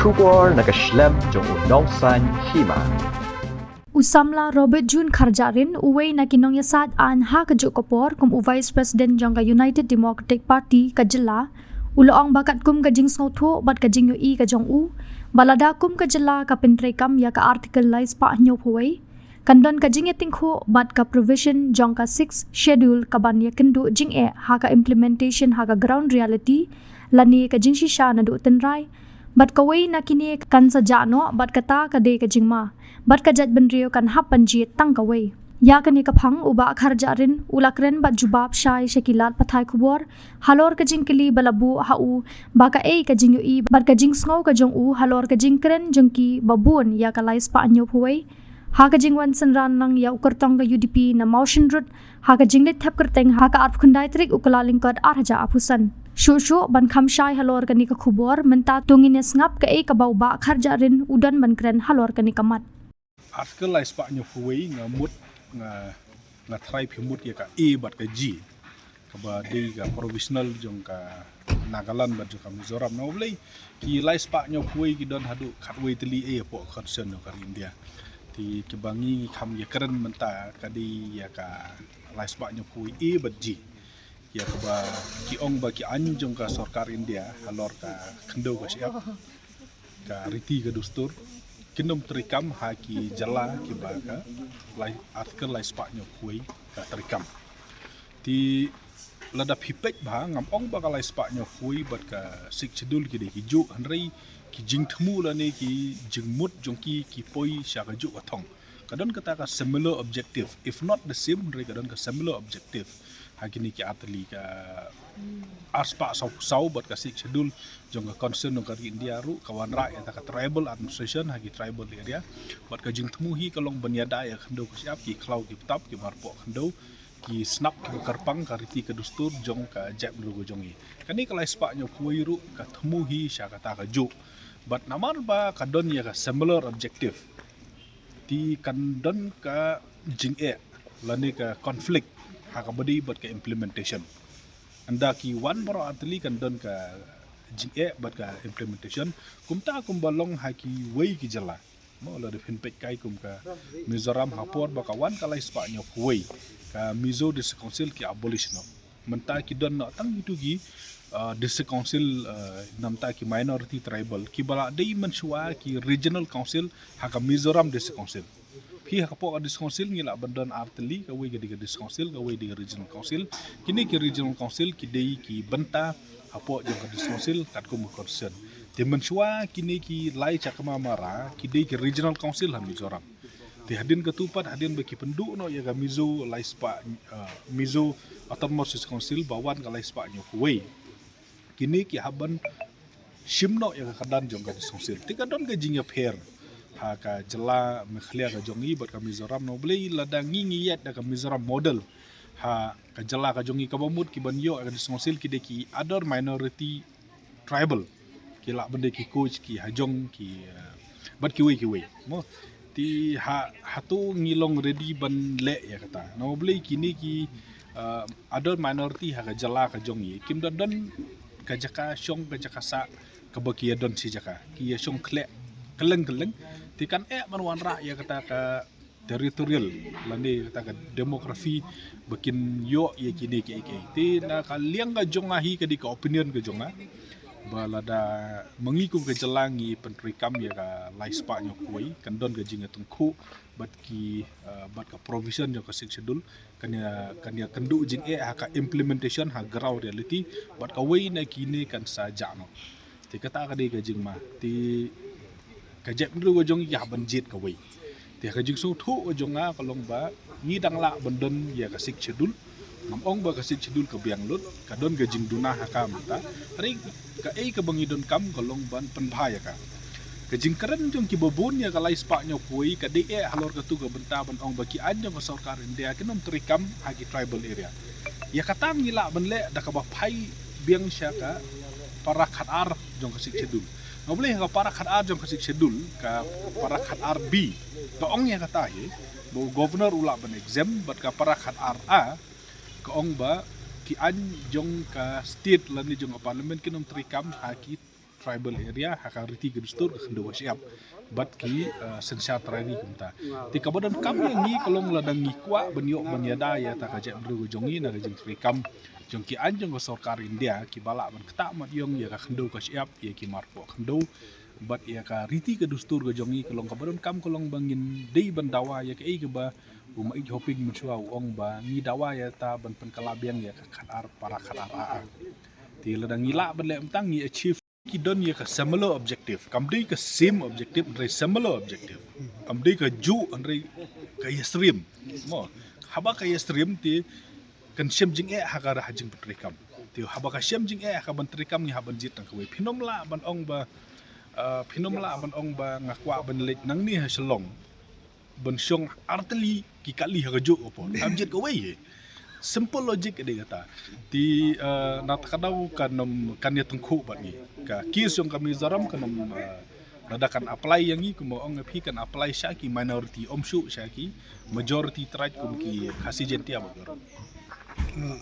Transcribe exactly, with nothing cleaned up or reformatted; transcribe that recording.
Khubor na ka shlem jong u nongsaiñ hima. U samla Robert June Kharjahrin, uwei na ki nongïasaid aiñ ha kajuh ka por kum u Vice President jong ka United Democratic Party ka jylla, u la ong ba katkum ka jingsngewthuh bad ka jingïohi ka jong u, ba lada kum ka jylla ka pyntreikam ïa ka Article lai spah hynñiewphew wei, kan don ka jingïatyngkhuh bad ka provision jong ka Sixth Schedule kaban ïakynduh jingeh ha ka implementation ha ka ground reality, lane ka jingshisha naduh tynrai. Bad kawei na kine kan sa jah noh, bad kata ka dei ka jingma. Bad ka jaitbynriew kan hap ban jied tang kawei. Ïa kane ka phang u Bah Kharjahrin u la kren bad jubab shai sha ki lad pathai khubor halor ka jingkylli ba la buh ha u, ba kaei ka jingïohi bad ka jingsngew ka jong u halor ka jingkren jong ki ba bun ïa ka lai spah hynñiewphew wei. Ha ka jingwan synran lang ïa u kyrtong ka U D P na Mawshynrut, ha ka jingleit thep kyrteng ha ka arphew khyndai tarik u Kyllalyngkot ar hajar arphew san. Shuh shuh ban kham shai halor kane ka khubor, mynta to ngin ïa sngap kaei kaba u Bah Kharjahrin u don ban kren halor kane ka mat. Article lai spah hynñiewphew wei nga mut, nga, nga tharai phi mut ïa ka A bad ka G, kaba dei ka provisional jong ka Nagaland bad jong ka Mizoram. Namar balei, ki lai spah hynñiewphew wei ki don haduh khatwei tylli A hapoh constitution jong ka ri India. Te kiba ngi ngi kham ïakren mynta ka dei ïa ka lai spah hynñiewphew wei A bad G, ïa kaba ki ong ba ki aiñ jong ka sorkar India halor ka khyndew ka shyiap, ka riti ka dustur, kin ym treikam ha ki jylla kiba ka lai, Article lai spah hynñiewphew wei ka treikam. Te lada phi peit bha, ngam ong ba ka lai spah hynñiewphew wei bad ka Sixth Schedule ki dei kijuh, hynrei ki jingthmu lane ki jingmut jong ki ki poi sha kajuh ka thong. Ka don kata ka similar objective, if not the same, hynrei ka don ka similar objective. Ha kine ki artylli, ka ar spah saw phew saw bad ka Sixth Schedule jong ka constitution jong ka ri India ruh ka wanrah ïa kata ka tribal administration ha ki tribal area. Bad ka jingthmu hi ka long ban ïada ïa ka khyndew ka shyiap, ki khlaw ki btap, ki marpoh khyndew, ki snap ki kyrpang, ka riti ka dustur jong ka jaitbynriew ka jong ngi. Kane ka lai spah hynñiewphew wei ruh ka thmu hi sha kata kajuh. Bad namar ba ka don ïa ka similar objective, te kan don ka jingeh lane ka conflict ha kaba dei bad ka implementation. Ynda ki wan baroh artylli kan don ka jingeh bad ka implementation. Kumta kumba long ha kiwei ki jylla. Mo, lada phin peit kai kum ka Mizoram, ha por ba ka wan ka lai spah hynñiewphew wei, ka Mizo District Council ki abolish noh. Mynta ki don noh tang kitu ki, uh, District Council, uh, namar ki minority tribal, kiba la dei mynshuwa ki Regional Council ha ka Mizoram District Council. Phi ha ka pok ka District Council ngi lah ban don artylli, kawei ka dei ka District Council, kawei dei ka Regional Council. Kine ki Regional Council ki dei ki bynta ha pok jong ka District Council katkum ka constitution. Te mynshuwa kine ki lai chakma mara ki dei ki Regional Council ha Mizoram. Te hadien katu pat, hadien ba ki pynduh noh ïa ka Mizo lai spah, uh, Mizo Autonomous District Council ba wan ka lai spah hynñiewphew wei, kine ki hap ban shim noh ïa ka kyrdan jong ka District Council. Te ka don ka jingïapher ha ka jylla Meghalaya ka jong ngi bad ka Mizoram, namar balei, lada ngi ngi ïaid da ka Mizoram model ha ka jylla ka jong ngi, kaba mut ki ban ïoh ïa ka District Council ki dei ki other minority tribal, ki lah ban dei ki Koch, ki Hajong, ki, uh, bad kiwei kiwei. Mo, te ha, hato ngi long ready ban leh ïa kata? Namar balei, kine ki, uh, other minority ha ka jylla ka jong ngi kim da don ka jaka shong, ka jaka sah kaba ki ïa don shi jaka, ki ïa shong khleh kylleng kylleng. Te kan eh ban wanrah ïa kata ka territorial lane kata ka demography ba kin ïoh ïa kine kiei kiei. Te na ka liang ka jong nga hi, ka dei ka opinion ka jong nga, ba lada ma ngi kum ka jylla ngi pyntreikam ïa ka lai spah hynñiewphew wei, kan don ka jingïatyngkhuh bad ki, uh, bad ka provision jong ka Sixth Schedule, kan ïa, kan ïakynduh jingeh ha ka implementation ha ground reality, bad kawei na kine kan sa jah noh. Te kata ka dei ka jingma. Te ka jaitbynriew ka jong ngi ki hap ban jied kawei. Te ka jingsngewthuh ka jong nga ka long ba ngi dang lah ban don ïa ka Sixth Schedule. Ngam ong ba ka Sixth Schedule ka biang lut, ka don ka jingduna ha ka mynta. Hynrei kaei kaba ngi donkam ka long ban pynbha ïa ka. Ka jingkren jong kiba bun ïa ka lai spah hynñiewphew wei ka dei eh halor katu ka bynta ban ong ba ki aiñ jong ka sorkar India kin ym treikam ha ki tribal area. Ïa kata ngi lah ban leh da kaba phai biang sha ka para khatar jong ka Sixth Schedule. Namar balei, ka para khatar jong ka Sixth Schedule, ka para khatar B, ka ong ïa kata hi, ba u governor u lah ban exempt, bad ka para khatar A ka ong ba ki aiñ jong ka state lane jong ka parliament kin ym treikam ha ki tribal area ha ka riti ka dustur ka khyndew ka shyiap bad ki, uh, synshar trai ri kumta. Te kaba donkam ïa ngi ka long lada ngi kwah ban ïoh ban ïada ïa ta ka jaitbynriew ka jong ngi na ka jingtrei kam jong ki aiñ jong ka sorkar India kiba lah ban ktah mat ïong ïa ka khyndew ka shyiap, ïa ki marpoh khyndew bad ïa ka riti ka dustur ka jong ngi, ka long kaba donkam ka long ba ngin dei ban dawa ïa kaei kaba u Maieit Hoping mynshuwa u ong ba ngi dawa ïa ta ban pynkylla biang ïa ka khatar para khatar a. Te lada ngi lah ban leh mynta ngi achieve. Ki don ïa ka similar objective, kam dei ka same objective hynrei similar objective. Kam dei ka juh hynrei ka ïasyriem. Mo, haba ka ïasyriem te kan shem jingeh ha ka, ha jingpyntreikam. Te haba ka shem jingeh ha ka ban treikam ngi hap ban jied tang kawei. Phin ym lah ban ong ba, uh, phin ym lah ban ong ba nga kwah ban leit nangne ha Shillong ban shong artylli ki kali ha ka juh ka por. Kam jied kawei. Simple logic ka dei kata. Te, uh, na kata ka daw kan ym, kan ïa tyngkhuh bad ngi. Ka case jong ka Mizoram kan ym, uh, lada kan apply ïa ngi kumba ong phi kan apply sha ki minority, ym shuh sha ki majority tribe kum ki Khasi, Jaintia bad Garo. Hmm.